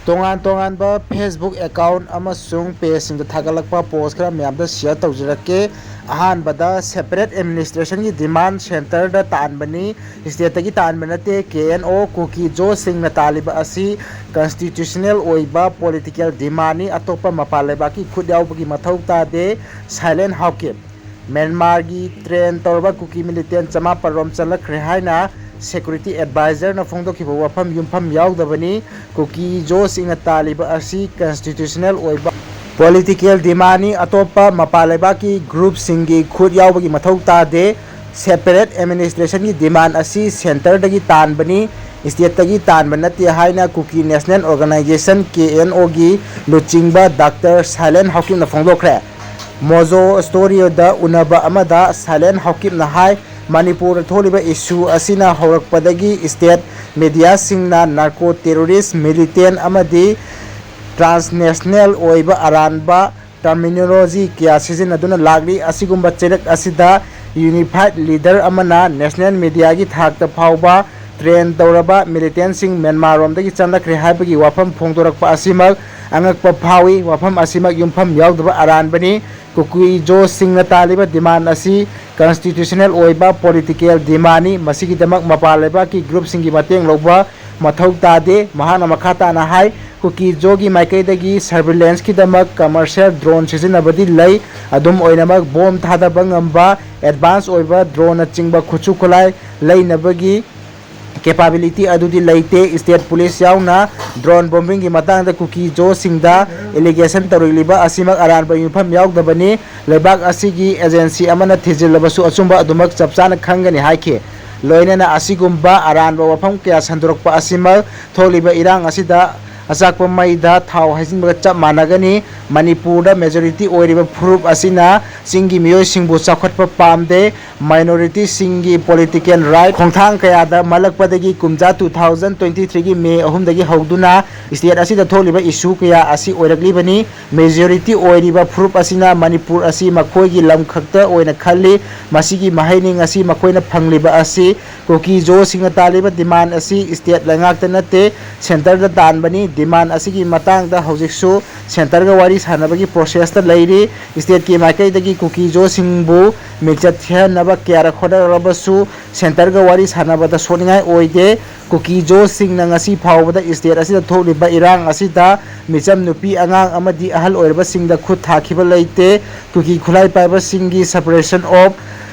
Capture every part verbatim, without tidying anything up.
ꯇꯣꯉꯥꯟ ꯇꯣꯉꯥꯟꯕ Facebook account ꯑꯃꯁꯨꯡ pageꯁꯤꯡꯗ ꯊꯥꯒꯠꯂꯛꯄ post ꯈꯔ ꯃꯌꯥꯝꯗ share ꯇꯧꯖꯔꯛꯀꯦ꯫ ꯑꯍꯥꯟꯕꯗ, separate administrationꯒꯤ demand centreꯗ ꯇꯥꯟꯕꯅꯤ, stateꯇꯒꯤ ꯇꯥꯟꯕ ꯅꯠꯇꯦ꯫ KNO ꯀꯨꯀꯤ ꯖꯣꯁꯤꯡꯅ ꯇꯥꯜꯂꯤꯕ ꯑꯁꯤ constitutional ꯑꯣꯏꯕ political demandꯅꯤ, ꯑꯇꯣꯞꯄ ꯃꯄꯥꯟ ꯂꯩꯕꯥꯛꯀꯤ ꯈꯨꯠ ꯌꯥꯎꯕꯒꯤ ꯃꯊꯧ ꯇꯥꯗꯦ꯫ Silent Haokip꯫ ꯃ꯭ꯌꯥꯟꯃꯥꯔꯒꯤ train ꯇꯧꯔꯕ ꯀꯨꯀꯤ militant ꯆꯃꯥꯄꯜ ꯔꯣꯝ ꯆꯠꯂꯛꯈ꯭ꯔꯦ ꯍꯥꯏꯅ security advisorꯅ ꯐꯣꯡꯗꯣꯛꯈꯤꯕ ꯋꯥꯐꯝ ꯌꯨꯝꯐꯝ ꯌꯥꯎꯗꯕꯅꯤ꯫ ꯀꯨꯀꯤ ꯖꯣꯁꯤꯡꯅ ꯇꯥꯜꯂꯤꯕ ꯑꯁꯤ constitutional ꯑꯣꯏꯕ political demandꯅꯤ, ꯑꯇꯣꯞꯄ ꯃꯄꯥꯟ ꯂꯩꯕꯥꯛꯀꯤ groupꯁꯤꯡꯒꯤ ꯈꯨꯠ ꯌꯥꯎꯕꯒꯤ ꯃꯊꯧ ꯇꯥꯗꯦ꯫ Separate administrationꯒꯤ demand ꯑꯁꯤ centreꯗꯒꯤ ꯇꯥꯟꯕꯅꯤ, stateꯇꯒꯤ ꯇꯥꯟꯕ ꯅꯠꯇꯦ ꯍꯥꯏꯅ ꯀꯨꯀꯤ National Organisation, KNOꯒꯤ ꯂꯨꯆꯤꯡꯕ Doctor Silent Haokipꯅ ꯐꯣꯡꯗꯣꯛꯈ꯭ꯔꯦ꯫ Mojo Studio ꯗ ꯎꯅꯕ ꯑꯃꯗ Silent Haokipꯅ ꯍꯥꯏ, ꯃꯅꯤꯄꯨꯔꯗ ꯊꯣꯛꯂꯤꯕ issue ꯑꯁꯤꯅ ꯍꯧꯔꯛꯄꯗꯒꯤ state mediaꯁꯤꯡꯅ narco terrorist, militant ꯑꯃꯗꯤ transnational ꯑꯣꯏꯕ ꯑꯔꯥꯟꯕ terminology ꯀꯌꯥ ꯁꯤꯖꯤꯟꯅꯗꯨꯅ ꯂꯥꯛꯂꯤ꯫ ꯑꯁꯤꯒꯨꯝꯕ ꯆꯩꯔꯛ ꯑꯁꯤꯗ unified leader ꯑꯃꯅ national mediaꯒꯤ ꯊꯥꯛꯇ ꯐꯥꯎꯕ train ꯇꯧꯔꯕ militantꯁꯤꯡ ꯃ꯭ꯌꯥꯟꯃꯥꯔꯔꯣꯝꯗꯒꯤ ꯆꯪꯂꯛꯈ꯭ꯔꯦ ꯍꯥꯏꯕꯒꯤ ꯋꯥꯐꯝ ꯐꯣꯡꯗꯣꯔꯛꯄ ꯑꯁꯤꯃꯛ ꯑꯉꯛꯄ ꯐꯥꯎꯏ꯫ ꯋꯥꯐꯝ ꯑꯁꯤꯃꯛ ꯌꯨꯝꯐꯝ ꯌꯥꯎꯗꯕ ꯑꯔꯥꯟꯕꯅꯤ꯫ ꯀꯨꯀꯤ ꯖꯣꯁꯤꯡꯅ ꯇꯥꯜꯂꯤꯕ demand ꯑꯁꯤ constitutional ꯑꯣꯏꯕ political demandꯅꯤ꯫ ꯃꯁꯤꯒꯤꯗꯃꯛ ꯃꯄꯥꯟ ꯂꯩꯕꯥꯛꯀꯤ groupꯁꯤꯡꯒꯤ ꯃꯇꯦꯡ ꯂꯧꯕ ꯃꯊꯧ ꯇꯥꯗꯦ꯫ ꯃꯍꯥꯛꯅ ꯃꯈꯥ ꯇꯥꯅ ꯍꯥꯏ, ꯀꯨꯀꯤ ꯖꯣꯒꯤ ꯃꯥꯏꯀꯩꯗꯒꯤ surveillancegꯤꯗꯃꯛ commercial drone ꯁꯤꯖꯤꯟꯅꯕꯗꯤ ꯂꯩ꯫ ꯑꯗꯨꯝ ꯑꯣꯏꯅꯃꯛ, bomb ꯊꯥꯗꯕ ꯉꯝꯕ advance ꯑꯣꯏꯕ droneꯅꯆꯤꯡꯕ ꯈꯨꯠꯁꯨ ꯈꯨꯠꯂꯥꯏ ꯂꯩꯅꯕꯒꯤ capability ꯑꯗꯨꯗꯤ ꯂꯩꯇꯦ꯫ State police ꯌꯥꯎꯅ drone bombingꯒꯤ ꯃꯇꯥꯡꯗ ꯀꯨꯀꯤ ꯖꯣꯁꯤꯡꯗ allegation ꯇꯧꯔꯛꯂꯤꯕ ꯑꯁꯤꯃꯛ ꯑꯔꯥꯟꯕ ꯌꯨꯝꯐꯝ ꯌꯥꯎꯗꯕꯅꯤ꯫ ꯂꯩꯕꯥꯛ ꯑꯁꯤꯒꯤ agency ꯑꯃꯅ ꯊꯤꯖꯤꯜꯂꯕꯁꯨ ꯑꯆꯨꯝꯕ ꯑꯗꯨꯃꯛ ꯆꯞ ꯆꯥꯅ ꯈꯪꯒꯅꯤ ꯍꯥꯏꯈꯤ꯫ ꯂꯣꯏꯅꯅ ꯑꯁꯤꯒꯨꯝꯕ ꯑꯔꯥꯟꯕ ꯋꯥꯐꯝ ꯀꯌꯥ ꯁꯟꯗꯣꯔꯛꯄ ꯑꯁꯤꯃꯛ ꯊꯣꯛꯂꯤꯕ ꯏꯔꯥꯡ ꯑꯁꯤꯗ ꯑꯆꯥꯛꯄ ꯃꯩꯗ ꯊꯥꯎ ꯍꯩꯖꯤꯟꯕꯒ ꯆꯞ ꯃꯥꯟꯅꯒꯅꯤ꯫ ꯃꯅꯤꯄꯨꯔꯗ majority ꯑꯣꯏꯔꯤꯕ ꯐꯨꯔꯨꯞ ꯑꯁꯤꯅ ꯆꯤꯡꯒꯤ ꯃꯤꯑꯣꯏꯁꯤꯡꯕꯨ ꯆꯥꯎꯈꯠꯄ ꯄꯥꯝꯗꯦ꯫ ꯃꯥꯏꯅꯣꯔꯤꯇꯤꯁꯤꯡꯒꯤ ꯄꯣꯂꯤꯇꯤꯀꯦꯜ ꯔꯥꯏꯠ ꯈꯣꯡꯊꯥꯡ ꯀꯌꯥꯗ ꯃꯜꯂꯛꯄꯗꯒꯤ ꯀꯨꯝꯖꯥ two thousand twenty three ꯒꯤ May ꯑꯍꯨꯝꯗꯒꯤ ꯍꯧꯗꯨꯅ ꯁ꯭ꯇꯦꯠ ꯑꯁꯤꯗ ꯊꯣꯛꯂꯤꯕ ꯏꯁꯨ ꯀꯌꯥ ꯑꯁꯤ ꯑꯣꯏꯔꯛꯂꯤꯕꯅꯤ꯫ ꯃꯦꯖꯣꯔꯤꯇꯤ ꯑꯣꯏꯔꯤꯕ ꯐꯨꯔꯨꯞ ꯑꯁꯤꯅ ꯃꯅꯤꯄꯨꯔ ꯑꯁꯤ ꯃꯈꯣꯏꯒꯤ ꯂꯝ ꯈꯛꯇ ꯑꯣꯏꯅ ꯈꯜꯂꯤ꯫ ꯃꯁꯤꯒꯤ ꯃꯍꯩꯅꯤꯡ ꯑꯁꯤ ꯃꯈꯣꯏꯅ ꯐꯪꯂꯤꯕ ꯑꯁꯤ ꯀꯨꯀꯤ ꯖꯣꯁꯤꯡꯅ ꯇꯥꯜꯂꯤꯕ ꯗꯤꯃꯥꯟ ꯑꯁꯤ ꯁ꯭ꯇꯦꯠ ꯂꯩꯉꯥꯛꯇ ꯅꯠꯇꯦ, ꯁꯦꯟꯇꯔꯗ ꯇꯥꯟꯕꯅꯤ꯫ ꯗꯤꯃꯥꯟ ꯑꯁꯤꯒꯤ ꯃꯇꯥꯡꯗ ꯍꯧꯖꯤꯛꯁꯨ ꯁꯦꯟꯇꯔꯒ ꯋꯥꯔꯤ ꯁꯥꯟꯅꯕꯒꯤ ꯄ꯭ꯔꯣꯁꯦꯁꯇ ꯂꯩꯔꯤ꯫ ꯁ꯭ꯇꯦꯠꯀꯤ ꯃꯥꯏꯀꯩꯗꯒꯤ ꯀꯨꯀꯤ ꯖꯣꯁꯤꯡꯕꯨ ꯃꯤꯡꯆꯠ ꯊꯤꯍꯟꯅꯕ ꯀꯌꯥꯔꯛ ꯍꯣꯠꯅꯔꯕꯁꯨ ꯁꯦꯟꯇꯔꯒ ꯋꯥꯔꯤ ꯁꯥꯟꯅꯕꯗ ꯁꯣꯛꯅꯤꯡꯉꯥꯏ ꯑꯣꯏꯗꯦ꯫ ꯀꯨꯀꯤ ꯖꯣꯁꯤꯡꯅ ꯉꯁꯤ ꯐꯥꯎꯕꯗ ꯁ꯭ꯇꯦꯠ ꯑꯁꯤꯗ ꯊꯣꯛꯂꯤꯕ ꯏꯔꯥꯡ ꯑꯁꯤꯗ ꯃꯤꯆꯝ ꯅꯨꯄꯤ, ꯑꯉꯥꯡ ꯑꯃꯗꯤ ꯑꯍꯜ ꯑꯣꯏꯔꯕꯁꯤꯡꯗ ꯈꯨꯠ ꯊꯥꯈꯤꯕ ꯂꯩꯇꯦ꯫ ꯀꯨꯀꯤ ꯈꯨꯠꯂꯥꯏ ꯄꯥꯏꯕꯁꯤꯡꯒꯤ separation of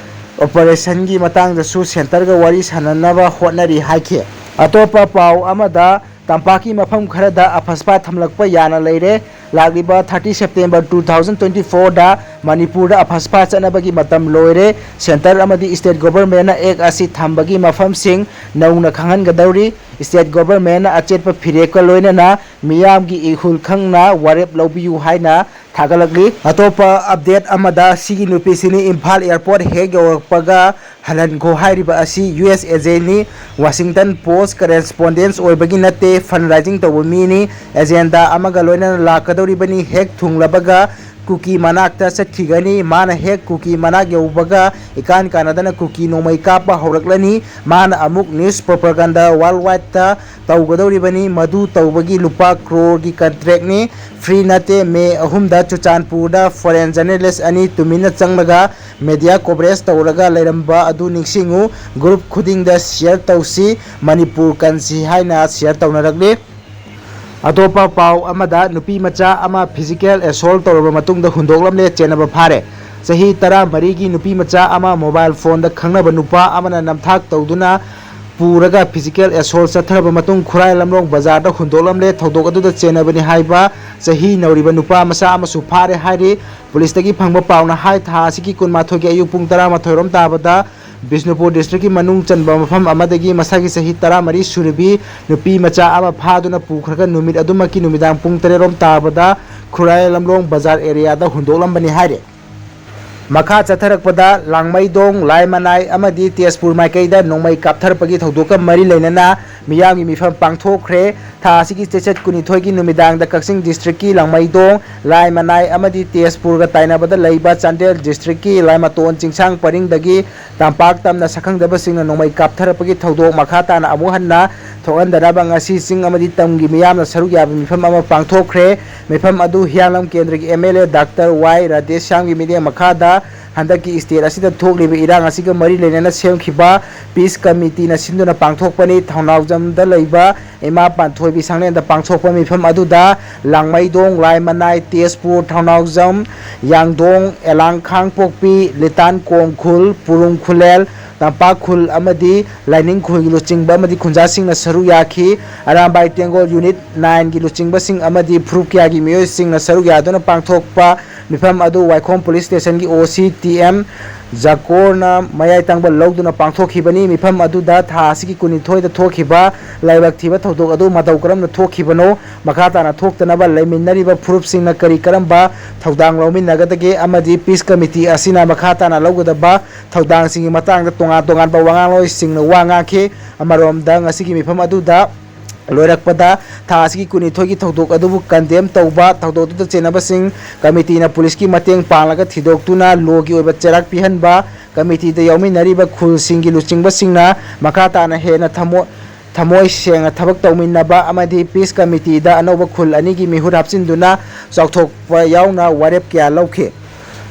operation ꯒꯤ ꯃꯇꯥꯡꯗꯁꯨ ꯁꯦꯟꯇꯔꯒ ꯋꯥꯔꯤ ꯁꯥꯟꯅꯅꯕ ꯍꯣꯠꯅꯔꯤ ꯍꯥꯏꯈꯤ꯫ ꯑꯇꯣꯞꯄ ꯄꯥꯎ ꯑꯃꯗ, ꯇꯝꯄꯥꯛꯀꯤ ꯃꯐꯝ ꯈꯔꯗ ꯑꯐꯁꯄꯥ ꯊꯝꯂꯛꯄ ꯌꯥꯅ ꯂꯩꯔꯦ꯫ ꯂꯥꯛꯂꯤꯕ thirty September two thousand twenty four ꯗ ꯃꯅꯤꯄꯨꯔꯗ ꯑꯐꯁꯄꯥ ꯆꯠꯅꯕꯒꯤ ꯃꯇꯝ ꯂꯣꯏꯔꯦ꯫ ꯁꯦꯟꯇꯔ ꯑꯃꯗꯤ ꯁ꯭ꯇꯦꯠ ꯒꯣꯚꯔꯟꯃꯦꯟꯠꯅ ꯑꯦꯛ ꯑꯁꯤ ꯊꯝꯕꯒꯤ ꯃꯐꯝꯁꯤꯡ ꯅꯧꯅ ꯈꯪꯍꯟꯒꯗꯧꯔꯤ꯫ ꯁ꯭ꯇꯦꯠ ꯒꯣꯚꯔꯟꯃꯦꯟꯠꯅ ꯑꯆꯦꯠꯄ ꯐꯤꯔꯦꯞꯀ ꯂꯣꯏꯅꯅ ꯃꯤꯌꯥꯝꯒꯤ ꯏꯍꯨꯜ ꯈꯪꯅ ꯋꯥꯔꯦꯞ ꯂꯧꯕꯤꯌꯨ ꯍꯥꯏꯅ ꯊꯥꯒꯠꯂꯛꯂꯤ꯫ ꯑꯇꯣꯞꯄ ꯑꯞꯗꯦꯠ ꯑꯃꯗ, ꯁꯤꯒꯤ ꯅꯨꯄꯤꯁꯤꯅ ꯏꯝꯐꯥꯜ ꯑꯦꯌꯔꯄꯣꯔꯠ ꯍꯦꯛ ꯌꯧꯔꯛꯄꯒ ꯍꯜꯍꯟꯈꯣ ꯍꯥꯏꯔꯤꯕ ꯑꯁꯤ ꯌꯨ ꯑꯦꯁ ꯑꯦꯖꯦꯟꯅꯤ꯫ ꯋꯥꯁꯤꯡꯇꯟ ꯄꯣꯁ ꯀꯔꯦꯁꯄꯣꯟꯗꯦꯟꯁ ꯑꯣꯏꯕꯒꯤ ꯅꯠꯇꯦ, ꯐꯟ ꯔꯥꯏꯖꯤꯡ ꯇꯧꯕ ꯃꯤꯅꯤ꯫ ꯑꯦꯖꯦꯟꯗꯥ ꯑꯃꯒ ꯂꯣꯏꯅꯅ ꯂꯥꯛꯀꯗꯧꯔꯤꯕꯅꯤ꯫ ꯍꯦꯛ ꯊꯨꯡꯂꯕꯒ ꯀꯨꯀꯤ ꯃꯅꯥꯛꯇ ꯆꯠꯈꯤꯒꯅꯤ꯫ ꯃꯥꯅ ꯍꯦꯛ ꯀꯨꯀꯤ ꯃꯅꯥꯛ ꯌꯧꯕꯒ ꯏꯀꯥꯟ ꯀꯥꯟꯅꯗꯅ ꯀꯨꯀꯤ ꯅꯣꯡꯃꯩ ꯀꯥꯞꯄ ꯍꯧꯔꯛꯂꯅꯤ꯫ ꯃꯥꯅ ꯑꯃꯨꯛ ꯅ꯭ꯌꯨꯁ ꯄ꯭ꯔꯣꯄꯥꯒꯥꯟꯗꯥ ꯋꯥꯔꯜ ꯋꯥꯏꯗꯇ ꯇꯧꯒꯗꯧꯔꯤꯕꯅꯤ꯫ ꯃꯗꯨ ꯇꯧꯕꯒꯤ ꯂꯨꯄꯥ ꯀ꯭ꯔꯣꯔꯒꯤ ꯀꯟꯇ꯭ꯔꯦꯛꯅꯤ꯫ ꯐ꯭ꯔꯤ ꯅꯠꯇꯦ꯫ ꯃꯦ ꯑꯍꯨꯝꯗ ꯆꯨꯔꯆꯥꯟꯄꯨꯔꯗ ꯐꯣꯔꯦꯟ ꯖꯔꯅꯦꯂꯤꯁ ꯑꯅꯤ ꯇꯨꯃꯤꯟꯅ ꯆꯪꯂꯒ ꯃꯦꯗꯤꯌꯥ ꯀꯣꯚꯔꯦꯖ ꯇꯧꯔꯒ ꯂꯩꯔꯝꯕ ꯑꯗꯨ ꯅꯤꯡꯁꯤꯡꯉꯨ꯫ ꯒ꯭ꯔꯨꯞ ꯈꯨꯗꯤꯡꯗ ꯁꯤꯌꯔ ꯇꯧꯁꯤ꯫ ꯃꯅꯤꯄꯨꯔ ꯀꯟꯁꯤ ꯍꯥꯏꯅ ꯁꯤꯌꯔ ꯇꯧꯅꯔꯛꯂꯤ꯫ ꯑꯇꯣꯞꯄ ꯄꯥꯎ ꯑꯃꯗ, ꯅꯨꯄꯤ ꯃꯆꯥ ꯑꯃ ꯐꯤꯖꯤꯀꯦꯜ ꯑꯦꯁꯣꯜ ꯇꯧꯔꯕ ꯃꯇꯨꯡꯗ ꯍꯨꯟꯗꯣꯛꯂꯝꯂꯦ, ꯆꯦꯟꯅꯕ ꯐꯥꯔꯦ꯫ ꯆꯍꯤ ꯇꯔꯥꯃꯔꯤꯒꯤ ꯅꯨꯄꯤ ꯃꯆꯥ ꯑꯃ ꯃꯣꯕꯥꯏꯜ ꯐꯣꯟꯗ ꯈꯪꯅꯕ ꯅꯨꯄꯥ ꯑꯃꯅ ꯅꯝꯊꯥꯛ ꯇꯧꯗꯨꯅ ꯄꯨꯔꯒ ꯐꯤꯖꯤꯀꯦꯜ ꯑꯦꯁꯣꯜ ꯆꯠꯊꯔꯕ ꯃꯇꯨꯡ ꯈꯨꯔꯥꯏ ꯂꯝꯂꯣꯡ ꯕꯖꯥꯔꯗ ꯍꯨꯟꯗꯣꯛꯂꯝꯂꯦ꯫ ꯊꯧꯗꯣꯛ ꯑꯗꯨꯗ ꯆꯦꯟꯅꯕꯅꯤ ꯍꯥꯏꯕ ꯆꯍꯤ ꯅꯧꯔꯤꯕ ꯅꯨꯄꯥ ꯃꯆꯥ ꯑꯃꯁꯨ ꯐꯥꯔꯦ ꯍꯥꯏꯔꯤ꯫ ꯄꯨꯂꯤꯁꯇꯒꯤ ꯐꯪꯕ ꯄꯥꯎꯅ ꯍꯥꯏ, ꯊꯥ ꯑꯁꯤꯒꯤ ꯀꯨꯟꯃꯥꯊꯣꯏꯒꯤ ꯑꯌꯨꯛ ꯄꯨꯡ ꯇꯔꯥꯃꯥꯊꯣꯏ ꯔꯣꯝ ꯇꯥꯕꯗ ꯕꯤꯁꯅꯨꯄꯨꯔ ꯗꯤꯁꯇ꯭ꯔꯤꯛꯀꯤ ꯃꯅꯨꯡ ꯆꯟꯕ ꯃꯐꯝ ꯑꯃꯗꯒꯤ ꯃꯁꯥꯒꯤ ꯆꯍꯤ ꯇꯔꯥꯃꯔꯤ ꯁꯨꯔꯕꯤ ꯅꯨꯄꯤ ꯃꯆꯥ ꯑꯃ ꯐꯥꯗꯨꯅ ꯄꯨꯈ꯭ꯔꯒ ꯅꯨꯃꯤꯠ ꯑꯗꯨꯃꯛꯀꯤ ꯅꯨꯃꯤꯗꯥꯡ ꯄꯨꯡ ꯇꯔꯦꯠ ꯔꯣꯝ ꯇꯥꯕꯗ ꯈꯨꯔꯥꯏ ꯂꯝꯂꯣꯡ ꯕꯖꯥꯔ ꯑꯦꯔꯤꯌꯥꯗ ꯍꯨꯟꯗꯣꯛꯂꯝꯕꯅꯤ ꯍꯥꯏꯔꯤ꯫ ꯃꯈꯥ ꯆꯠꯊꯔꯛꯄꯗ ꯂꯥꯡꯃꯩꯗꯣꯡ, ꯂꯥꯏꯃꯅꯥꯏ ꯑꯃꯗꯤ ꯇꯦꯖꯄꯨꯔ ꯃꯥꯏꯀꯩꯗ ꯅꯣꯡꯃꯩ ꯀꯥꯞꯊꯔꯛꯄꯒꯤ ꯊꯧꯗꯣꯛꯀ ꯃꯔꯤ ꯂꯩꯅꯅ ꯃꯤꯌꯥꯝꯒꯤ ꯃꯤꯐꯝ ꯄꯥꯡꯊꯣꯛꯈ꯭ꯔꯦ꯫ ꯊꯥ ꯑꯁꯤꯒꯤ ꯆꯩꯆꯠ ꯀꯨꯟꯅꯤꯊꯣꯏꯒꯤ ꯅꯨꯃꯤꯗꯥꯡꯗ ꯀꯛꯆꯤꯡ ꯗꯤꯁꯇ꯭ꯔꯤꯛꯀꯤ ꯂꯥꯡꯃꯩꯗꯣꯡ, ꯂꯥꯏꯃꯅꯥꯏ ꯑꯃꯗꯤ ꯇꯦꯖꯄꯨꯔꯒ ꯇꯥꯏꯅꯕꯗ ꯂꯩꯕ ꯆꯥꯟꯗꯦꯜ ꯗꯤꯁꯇ꯭ꯔꯤꯛꯀꯤ ꯂꯥꯏꯃꯇꯣꯟ ꯆꯤꯡꯁꯥꯡ ꯄꯔꯤꯡꯗꯒꯤ ꯇꯝꯄꯥꯛ ꯇꯝꯅ ꯁꯛꯈꯪꯗꯕꯁꯤꯡꯅ ꯅꯣꯡꯃꯩ ꯀꯥꯞꯊꯔꯛꯄꯒꯤ ꯊꯧꯗꯣꯛ ꯃꯈꯥ ꯇꯥꯅ ꯑꯃꯨꯛ ꯍꯟꯅ ꯊꯣꯛꯍꯟꯗꯅꯕ ꯉꯁꯤ ꯆꯤꯡ ꯑꯃꯗꯤ ꯇꯝꯒꯤ ꯃꯤꯌꯥꯝꯅ ꯁꯔꯨꯛ ꯌꯥꯕ ꯃꯤꯐꯝ ꯑꯃ ꯄꯥꯡꯊꯣꯛꯈ꯭ꯔꯦ꯫ ꯃꯤꯐꯝ ꯑꯗꯨ ꯍꯤꯌꯥꯡꯂꯝ ꯀꯦꯟꯗ꯭ꯔꯒꯤ ꯑꯦꯝ ꯑꯦꯜ ꯑꯦ ꯗꯥꯛꯇꯔ ꯋꯥꯏ ꯔꯥꯙꯦꯁ꯭ꯌꯥꯝꯒꯤ ꯃꯤꯠꯌꯦꯡ ꯃꯈꯥꯗ ꯍꯟꯗꯛꯀꯤ ꯁ꯭ꯇꯦꯠ ꯑꯁꯤꯗ ꯊꯣꯛꯂꯤꯕ ꯏꯔꯥꯡ ꯑꯁꯤꯒ ꯃꯔꯤ ꯂꯩꯅꯅ ꯁꯦꯝꯈꯤꯕ ꯄꯤꯁ ꯀꯃꯤꯇꯤꯅ ꯁꯤꯟꯗꯨꯅ ꯄꯥꯡꯊꯣꯛꯄꯅꯤ꯫ ꯊꯧꯅꯥꯎꯖꯝꯗ ꯂꯩꯕ ꯏꯃꯥ ꯄꯥꯟꯊꯣꯏꯕꯤ ꯁꯪꯂꯦꯟꯗ ꯄꯥꯡꯊꯣꯛꯄ ꯃꯤꯐꯝ ꯑꯗꯨꯗ ꯂꯥꯡꯃꯩꯗꯣꯡ, ꯂꯥꯏꯃꯅꯥꯏ, ꯇꯦꯖꯄꯨꯔ, ꯊꯧꯅꯥꯎꯖꯝ, ꯌꯥꯡꯗꯣꯡ, ꯑꯦꯂꯥꯡ ꯈꯥꯡꯄꯣꯛꯄꯤ, ꯂꯤꯇꯥꯟ ꯀꯣꯡꯈꯨꯜ, ꯄꯨꯔꯨꯝ ꯈꯨꯂꯦꯜ, ꯇꯝꯄꯥꯛ ꯈꯨꯜ ꯑꯃꯗꯤ ꯂꯥꯏꯅꯤꯡ ꯈꯨꯜꯒꯤ ꯂꯨꯆꯤꯡꯕ ꯑꯃꯗꯤ ꯈꯨꯟꯖꯥꯁꯤꯡꯅ ꯁꯔꯨꯛ ꯌꯥꯈꯤ꯫ ꯑꯔꯥꯝꯕꯥꯏ ꯇꯦꯡꯒꯣꯜ ꯌꯨꯅꯤꯠ ꯅꯥꯏꯟꯒꯤ ꯂꯨꯆꯤꯡꯕꯁꯤꯡ ꯑꯃꯗꯤ ꯐꯨꯔꯨꯞ ꯀꯌꯥꯒꯤ ꯃꯤꯑꯣꯏꯁꯤꯡꯅ ꯁꯔꯨꯛ ꯌꯥꯗꯨꯅ ꯄꯥꯡꯊꯣꯛꯄ ꯃꯤꯐꯝ ꯑꯗꯨ ꯋꯥꯏꯈꯣꯝ ꯄꯨꯂꯤꯁ ꯁ꯭ꯇꯦꯁꯟꯒꯤ ꯑꯣ ꯁꯤ ꯇꯤ ꯑꯦꯝ ꯖꯀꯣꯔꯅ ꯃꯌꯥꯏ ꯇꯪꯕ ꯂꯧꯗꯨꯅ ꯄꯥꯡꯊꯣꯛꯈꯤꯕꯅꯤ꯫ ꯃꯤꯐꯝ ꯑꯗꯨꯗ ꯊꯥ ꯑꯁꯤꯒꯤ ꯀꯨꯟꯅꯤꯊꯣꯏꯗ ꯊꯣꯛꯈꯤꯕ ꯂꯥꯏꯕꯛ ꯊꯤꯕ ꯊꯧꯗꯣꯛ ꯑꯗꯨ ꯃꯇꯧ ꯀꯔꯝꯅ ꯊꯣꯛꯈꯤꯕꯅꯣ, ꯃꯈꯥ ꯇꯥꯅ ꯊꯣꯛꯇꯅꯕ ꯂꯩꯃꯤꯟꯅꯔꯤꯕ ꯐꯨꯔꯨꯞꯁꯤꯡꯅ ꯀꯔꯤ ꯀꯔꯝꯕ ꯊꯧꯗꯥꯡ ꯂꯧꯃꯤꯟꯅꯒꯗꯒꯦ ꯑꯃꯗꯤ ꯄꯤꯁ ꯀꯃꯤꯇꯤ ꯑꯁꯤꯅ ꯃꯈꯥ ꯇꯥꯅ ꯂꯧꯒꯗꯕ ꯊꯧꯗꯥꯡꯁꯤꯡꯒꯤ ꯃꯇꯥꯡꯗ ꯇꯣꯉꯥꯟ ꯇꯣꯉꯥꯟꯕ ꯋꯥꯉꯥꯡꯂꯣꯏꯁꯤꯡꯅ ꯋꯥ ꯉꯥꯡꯈꯤ꯫ ꯑꯃꯔꯣꯝꯗ ꯉꯁꯤꯒꯤ ꯃꯤꯐꯝ ꯑꯗꯨꯗ ꯂꯣꯏꯔꯛꯄꯗ ꯊꯥ ꯑꯁꯤꯒꯤ ꯀꯨꯟꯅꯤꯊꯣꯏꯒꯤ ꯊꯧꯗꯣꯛ ꯑꯗꯨꯕꯨ ꯀꯟꯗꯦꯝ ꯇꯧꯕ, ꯊꯧꯗꯣꯛꯇꯨꯗ ꯆꯦꯟꯅꯕꯁꯤꯡ ꯀꯃꯤꯇꯤꯅ ꯄꯨꯂꯤꯁꯀꯤ ꯃꯇꯦꯡ ꯄꯥꯡꯂꯒ ꯊꯤꯗꯣꯛꯇꯨꯅ ꯂꯣꯒꯤ ꯑꯣꯏꯕ ꯆꯩꯔꯥꯛ ꯄꯤꯍꯟꯕ, ꯀꯃꯤꯇꯤꯗ ꯌꯥꯎꯃꯤꯟꯅꯔꯤꯕ ꯈꯨꯜꯁꯤꯡꯒꯤ ꯂꯨꯆꯤꯡꯕꯁꯤꯡꯅ ꯃꯈꯥ ꯇꯥꯅ ꯍꯦꯟꯅ ꯊꯃꯣ-, ꯊꯃꯣꯏ ꯁꯦꯡꯅ ꯊꯕꯛ ꯇꯧꯃꯤꯟꯅꯕ ꯑꯃꯗꯤ ꯄꯤꯁ ꯀꯃꯤꯇꯤꯗ ꯑꯅꯧꯕ ꯈꯨꯜ ꯑꯅꯤꯒꯤ ꯃꯤꯍꯨꯠ ꯍꯥꯞꯆꯤꯟꯗꯨꯅ ꯆꯥꯎꯊꯣꯛꯄ ꯌꯥꯎꯅ ꯋꯥꯔꯦꯞ ꯀꯌꯥ ꯂꯧꯈꯤ꯫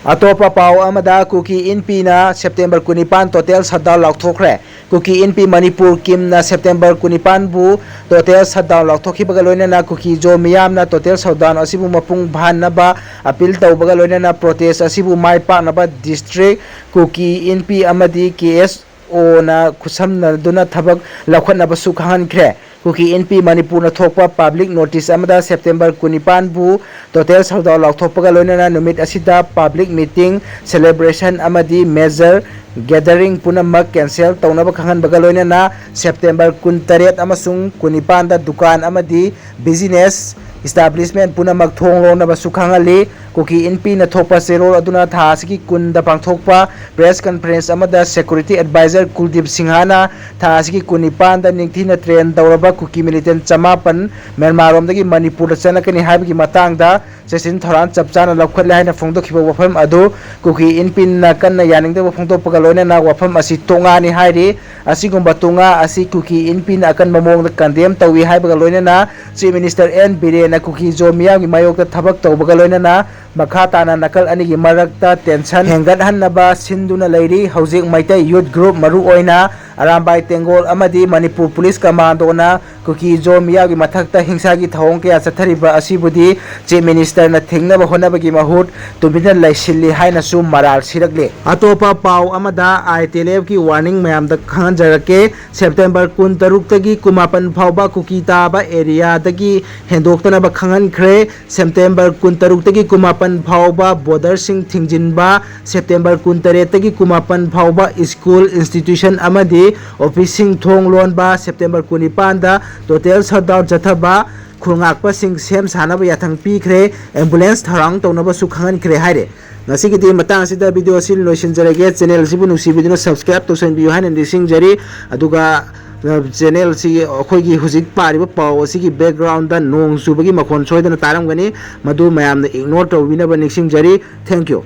ꯑꯇꯣꯞꯄ ꯄꯥꯎ ꯑꯃꯗ, ꯀꯨꯀꯤ ꯏꯟꯄꯤꯅ ꯁꯦꯞꯇꯦꯝꯕꯔ ꯀꯨꯟꯅꯤꯄꯥꯟ ꯇꯣꯇꯦꯜ ꯁꯠꯗꯥꯎꯟ ꯂꯥꯎꯊꯣꯛꯈ꯭ꯔꯦ꯫ ꯀꯨꯀꯤ ꯏꯟꯄꯤ ꯃꯅꯤꯄꯨꯔ ꯀꯤꯝꯅ ꯁꯦꯞꯇꯦꯝꯕꯔ ꯀꯨꯟꯅꯤꯄꯥꯟꯕꯨ ꯇꯣꯇꯦꯜ ꯁꯠꯗꯥꯎꯟ ꯂꯥꯎꯊꯣꯛꯈꯤꯕꯒ ꯂꯣꯏꯅꯅ ꯀꯨꯀꯤ ꯖꯣ ꯃꯤꯌꯥꯝꯅ ꯇꯣꯇꯦꯜ ꯁꯠꯗꯥꯎꯟ ꯑꯁꯤꯕꯨ ꯃꯄꯨꯡ ꯐꯥꯍꯟꯅꯕ ꯑꯄꯤꯜ ꯇꯧꯕꯒ ꯂꯣꯏꯅꯅ ꯄ꯭ꯔꯣꯇꯦꯁ ꯑꯁꯤꯕꯨ ꯃꯥꯏ ꯄꯥꯛꯅꯕ ꯗꯤꯁꯇ꯭ꯔꯤꯛ ꯀꯨꯀꯤ ꯏꯟꯄꯤ ꯑꯃꯗꯤ ꯀꯦ ꯑꯦꯁ ꯑꯣꯅ ꯈꯨꯠꯁꯝꯅꯗꯨꯅ ꯊꯕꯛ ꯂꯧꯈꯠꯅꯕꯁꯨ ꯈꯪꯍꯟꯈ꯭ꯔꯦ꯫ ꯀꯨꯀꯤ ꯏꯟꯄꯤ ꯃꯅꯤꯄꯨꯔꯅ ꯊꯣꯛꯄ ꯄꯕ꯭ꯂꯤꯛ ꯅꯣꯇꯤꯁ ꯑꯃꯗ ꯁꯦꯞꯇꯦꯝꯕꯔ ꯀꯨꯟꯅꯤꯄꯥꯟꯕꯨ ꯇꯣꯇꯦꯜ ꯁꯠꯗꯥꯎꯟ ꯂꯥꯎꯊꯣꯛꯄꯒ ꯂꯣꯏꯅꯅ ꯅꯨꯃꯤꯠ ꯑꯁꯤꯗ ꯄꯕ꯭ꯂꯤꯛ ꯃꯤꯇꯤꯡ, ꯁꯦꯂꯦꯕ꯭ꯔꯦꯁꯟ ꯑꯃꯗꯤ ꯃꯦꯖꯔ ꯒꯦꯗꯔꯤꯡ ꯄꯨꯝꯅꯃꯛ ꯀꯦꯟꯁꯦꯜ ꯇꯧꯅꯕ ꯈꯪꯍꯟꯕꯒ ꯂꯣꯏꯅꯅ ꯁꯦꯞꯇꯦꯝꯕꯔ ꯀꯨꯟꯇꯔꯦꯠ ꯑꯃꯁꯨꯡ ꯀꯨꯟꯅꯤꯄꯥꯟꯗ ꯗꯨꯀꯥꯟ ꯑꯃꯗꯤ ꯕꯤꯖꯤꯅꯦꯁ ꯏꯁꯇꯥꯕ꯭ꯂꯤꯁꯃꯦꯟ ꯄꯨꯝꯅꯃꯛ ꯊꯣꯡ ꯂꯣꯟꯅꯕꯁꯨ ꯈꯪꯍꯜꯂꯤ꯫ ꯀꯨꯀꯤ ꯏꯟꯄꯤꯅ ꯊꯣꯛꯄ ꯆꯦꯔꯣꯜ ꯑꯗꯨꯅ ꯊꯥ ꯑꯁꯤꯒꯤ ꯀꯨꯟꯗ ꯄꯥꯡꯊꯣꯛꯄ press conference ꯑꯃꯗ security advisor ꯀꯨꯜꯗꯤꯞ ꯁꯤꯡꯍꯅ ꯊꯥ ꯑꯁꯤꯒꯤ ꯀꯨꯟꯅꯤꯄꯥꯟꯗ ꯅꯤꯡꯊꯤꯅ train ꯇꯧꯔꯕ ꯀꯨꯀꯤ militant ꯆꯃꯥꯄꯟ ꯃ꯭ꯌꯥꯟꯃꯥꯔꯔꯣꯝꯗꯒꯤ ꯃꯅꯤꯄꯨꯔꯗ ꯆꯪꯂꯛꯀꯅꯤ ꯍꯥꯏꯕꯒꯤ ꯃꯇꯥꯡꯗ ꯆꯦꯛꯁꯤꯟ ꯊꯧꯔꯥꯡ ꯆꯞ ꯆꯥꯅ ꯂꯧꯈꯠꯂꯦ ꯍꯥꯏꯅ ꯐꯣꯡꯗꯣꯛꯈꯤꯕ ꯋꯥꯐꯝ ꯑꯗꯨ ꯀꯨꯀꯤ ꯏꯟꯄꯤꯟꯅ ꯀꯟꯅ ꯌꯥꯅꯤꯡꯗꯕ ꯐꯣꯡꯗꯣꯛꯄꯒ ꯂꯣꯏꯅꯅ ꯋꯥꯐꯝ ꯑꯁꯤ ꯇꯣꯉꯥꯅꯤ ꯍꯥꯏꯔꯤ꯫ ꯑꯁꯤꯒꯨꯝꯕ ꯇꯣꯉꯥ ꯑꯁꯤ ꯀꯨꯀꯤ ꯏꯟꯄꯤꯅ ꯑꯀꯟꯕ ꯃꯑꯣꯡꯗ condemn ꯇꯧꯏ ꯍꯥꯏꯕꯒ ꯂꯣꯏꯅꯅ Chief Minister ꯑꯦꯟ ꯕꯤꯔꯦꯟꯅ ꯀꯨꯀꯤ ꯖꯣ ꯃꯤꯌꯥꯝꯒꯤ ꯃꯥꯌꯣꯛꯇ ꯊꯕꯛ ꯇꯧꯕꯒ ꯂꯣꯏꯅꯅ ꯃꯈꯥ ꯇꯥꯅ ꯅꯥꯀꯜ ꯑꯅꯤꯒꯤ ꯃꯔꯛꯇ tension ꯍꯦꯟꯒꯠꯍꯟꯅꯕ ꯁꯤꯟꯗꯨꯅ ꯂꯩꯔꯤ꯫ ꯍꯧꯖꯤꯛ ꯃꯩꯇꯩ youth group ꯃꯔꯨ ꯑꯣꯏꯅ ꯑꯔꯥꯝꯕꯥꯏ ꯇꯦꯡꯒꯣꯜ ꯑꯃꯗꯤ ꯃꯅꯤꯄꯨꯔ ꯄꯨꯂꯤꯁ ꯀꯃꯥꯟꯗꯣꯅ ꯀꯨꯀꯤ ꯖꯣ ꯃꯤꯌꯥꯝꯒꯤ ꯃꯊꯛꯇ ꯍꯤꯡꯁꯥꯒꯤ ꯊꯧꯑꯣꯡ ꯀꯌꯥ ꯆꯠꯊꯔꯤꯕ ꯑꯁꯤꯕꯨꯗꯤ Chief Minister ꯅ ꯊꯤꯡꯅꯕ ꯍꯣꯠꯅꯕꯒꯤ ꯃꯍꯨꯠ ꯇꯨꯃꯤꯟꯅ ꯂꯩꯁꯤꯜꯂꯤ ꯍꯥꯏꯅꯁꯨ ꯃꯔꯥꯜ ꯁꯤꯔꯛꯂꯤ꯫ ꯑꯇꯣꯞꯄ ꯄꯥꯎ ꯑꯃꯗ I T L F ꯀꯤ warning ꯃꯌꯥꯝꯗ ꯈꯪꯍꯟꯖꯔꯛꯀꯦ꯫ September ꯀꯨꯟꯇꯔꯨꯛꯇꯒꯤ ꯀꯨꯟꯃꯥꯄꯟ ꯐꯥꯎꯕ ꯀꯨꯀꯤ ꯇꯥꯕ area ꯗꯒꯤ ꯍꯦꯟꯗꯣꯛꯇꯅꯕ ꯈꯪꯍꯟꯈ꯭ꯔꯦ꯫ September ꯀꯨꯟꯇꯔꯨꯛꯇꯒꯤ ꯀꯨꯟꯃꯥꯄꯟ ꯐꯥꯎꯕ border ꯁꯤꯡ ꯊꯤꯡꯖꯤꯟꯕ, September ꯀꯨꯟꯇꯔꯦꯠꯇꯒꯤ ꯀꯨꯟꯃꯥꯄꯟ ꯐꯥꯎꯕ school, institution ꯑꯃꯗꯤ office ꯁꯤꯡ ꯊꯣꯡ ꯂꯣꯟꯕ, September ꯀꯨꯟꯅꯤꯄꯥꯟꯗ total shutdown ꯆꯠꯊꯕ, ꯈꯨꯜ ꯉꯥꯛꯄꯁꯤꯡ ꯁꯦꯝ ꯁꯥꯅꯕ ꯌꯥꯊꯪ ꯄꯤꯈ꯭ꯔꯦ, ambulance ꯊꯧꯔꯥꯡ ꯇꯧꯅꯕꯁꯨ ꯈꯪꯍꯟꯈ꯭ꯔꯦ ꯍꯥꯏꯔꯦ꯫ ꯉꯁꯤꯒꯤꯗꯤ ꯃꯇꯥꯡ ꯑꯁꯤꯗ video ꯑꯁꯤ ꯂꯣꯏꯁꯤꯟꯖꯔꯒꯦ꯫ Channel ꯑꯁꯤꯕꯨ ꯅꯨꯡꯁꯤꯕꯤꯗꯨꯅ subscribe ꯇꯧꯁꯟꯕꯤꯌꯨ ꯍꯥꯏꯅ ꯅꯤꯡꯁꯤꯡꯖꯔꯤ꯫ ꯑꯗꯨꯒ, ꯑ, channel ꯑꯁꯤ ꯑꯩꯈꯣꯏꯒꯤ ꯍꯧꯖꯤꯛ ꯄꯥꯔꯤꯕ ꯄꯥꯎ ꯑꯁꯤꯒꯤ background ꯗ ꯅꯣꯡ ꯆꯨꯕꯒꯤ ꯃꯈꯣꯟ ꯁꯣꯏꯗꯅ ꯇꯥꯔꯝꯒꯅꯤ, ꯃꯗꯨ ꯃꯌꯥꯝꯅ ignore ꯇꯧꯕꯤꯅꯕ ꯅꯤꯡꯁꯤꯡꯖꯔꯤ꯫ Thank you꯫